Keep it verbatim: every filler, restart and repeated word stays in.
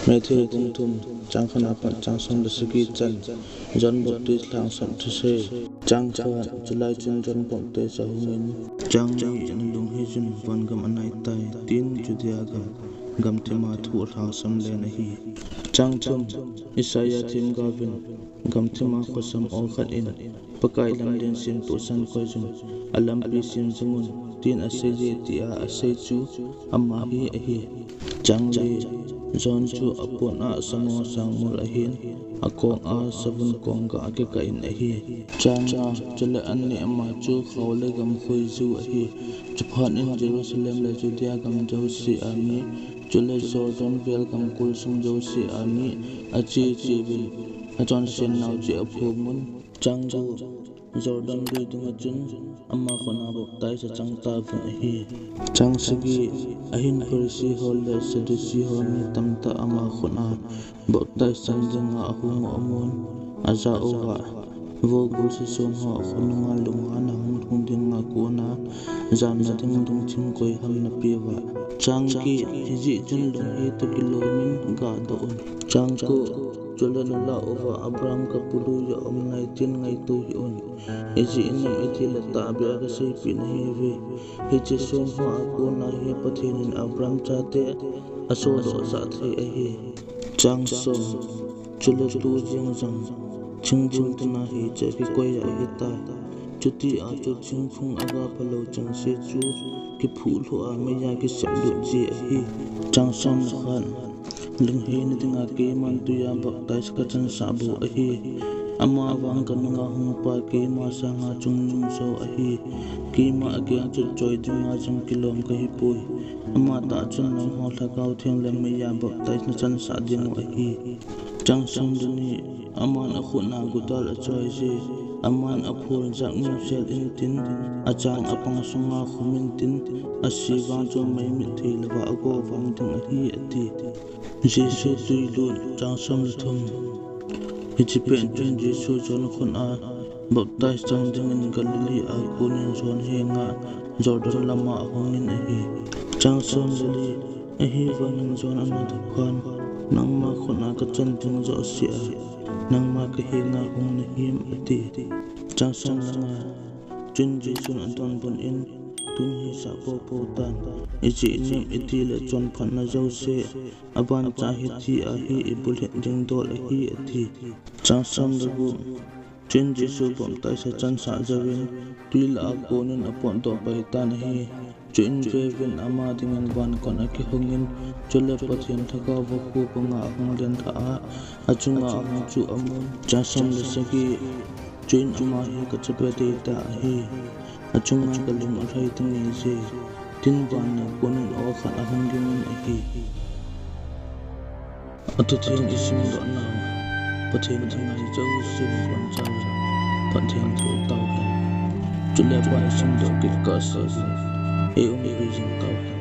Matthew bung thum, chang khat apat chang som le sagi chan. John Baptist lhangsap thusei. Chang khat, chulai chun John Baptist ahungin, chang li, nalung hei chun vangam anaitai, tin Judea gam, gamthima thu alhangsam len ahi. Chang thum, Isaiah themgaovin, gamthima khosam aw khat in, Pakai lamlen semtoh sankoi chun, alampi sem jongun, tin aseiye tia asei chu, ama hi ahi. Chang li, John chu apon a sango sangmol ahin, akong a savun kongga akikah in ahi. Chang nga, chule an neh ma chu khao le gamkhoi ju ahi. Chuphat in Jerusalem le Judea gam jouse a mi, chule Jordan vel gamkol sung jouse a mi, ache che uvin, achonsen nau cheh aphongun. Chang gup, Jordan lui dunga chun ama khut a baptize achang tauvin ahi. Chang sagi, ahin Pharisee ho le Sadducee ho mi tamtah ama khut a baptize chang dinga ahung u amun, aja uva, vo gul sesong ho akhonunga lunghan a hung lhung dinga kona jamna ding lungthim koi ham napeuva. Chang get, hijeh chun lung hei toh kilomin gadoh un. Chang ko, chule nalah uva Abraham kapului a um nai tin ngaito hih un. Ijeh inem itile tahbeh a kaseipeh nahiuve. Hiche song hoa kona hi Pathen in Abraham chate asodoh sah thei ahi. Chang som, chule tu jeng jong thingphung tina hiche kikoi a ahitai. Chuti a chu thingphung aga phalou chengse chu kiphuh lhu a meiya kisep lut ji ahi. Chang som le khat, lungheina dinga keiman tuiya baptize kachansah bou ahi. Ama vang kanunga hungpa keima sanga chungnung jo ahi. Keima akeng chotchoi dinga jong kilom kahipoi. Amatah chun nangho Lhagao Theng le meiya baptize nachansah dingu ahi. Chang som le ni, aman akhut a godal achoije, aman aphul jak nusel intin, achang apang sunga khum intin, ase vang chu mei mit thei louva ago vang ding ahi, ati. Jesu tui lut. Chang som le thum, hiche pet chun Jesu John khut a baptize chang dingin Galilee a konin John henga Jordan lama ahungin ahi. Chang som le li, ahivangin John ana thuphan, nangma khut a kachan ding joh sea nangma kahenga hung nahim, ati. Chang som le nga, chun Jesun adonbut in, tun hisah poupou tan, ijeh inem itile chonphatna jouse abancha hitia hi ibulhit ding dol ahi, ati. Chang som le gup, chuin Jesu baptize achansah jouvin, twi lah a konin apotdoh pai tan ahi. Chuin veuvin, ama dingin van kon akihongin, chule Pathen Lhagao vakhu banga ahung lenlhah a, achunga ahung chu amun. Chang som le sagi, chuin ama hi kachabe deitah ahi. Achunga kalung alhai ding ahije, tin van a konin aw khat ahung gimin ahi. Atuthen isimdoh nau, Pathen thangvah jouse ibonchauvin, Pathen thu tauhen. Chule aban isimdoh kit kahseuvin, eiumpi jing tauhen.